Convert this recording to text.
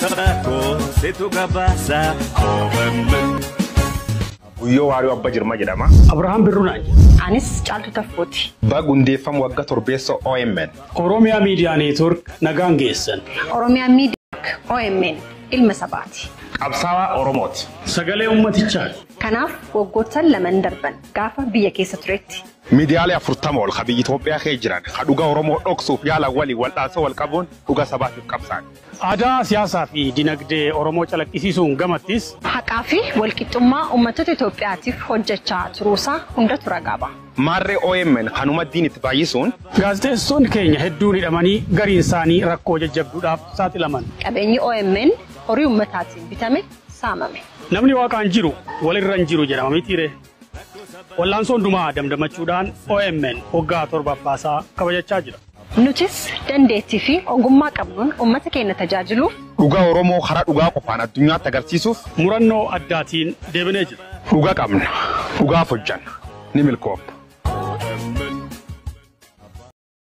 Sabaa situ gabaasa OMN. Guyyoo Waariyoo Abba Jirma jedhama. Abrahaam Birruu naan jedha. Anis Caaltuu Taffooti. Baga hundeeffama waggaa torbeessa OMN. Oromiyaa Miidiyaa Neetwoork nagaan geessan. Oromiyaa Miidiyaa OMN ilma sabaati. Qabsaawaa Oromooti. Sagalee ummatichaati. Kanaaf waggoottan lamaan darban gaafa biyya keessa turetti. Miidiyaalee 40 ol ka biyya Itoophiyaa keessa jiran ka dhugaa Oromoo dhoksuuf yaalan waliin wal'aansoo wal qabuun dhuga sabaatiif qabsaa'an. Aadaa siyaasaa fi dinagdee Oromoo calaqqisiisuun gamattis haqaa fi walqixxummaa uummattoota Itoophiyaatiif hojjechaa turuusaa hundatu ragaa ba'a. Maarree OMN kanuma diin itti baay'isuun gaazexeessitoonni keenya hedduun hidhamanii gariin isaanii rakkoo jajjabduudhaaf saaxilaman. Qabeenyi OMN horii uummataatiin bitame saamame. Namni waaqaan jiru walirra hin jiru jedhama mitiire. Wal'aansoo hundumaa damdamachuudhaan OMN waggaa torbaffaasaa kabajachaa jira. Nutis dandeettii fi ogummaa qabnuun uummata keenya tajaajiluuf dhugaa Oromoo karaa dhugaa qofaan addunyaatti agarsiisuuf murannoo addaatiin deebinee jira. Dhugaa qabna. Dhugaaf hojjanna. Ni milkoofna.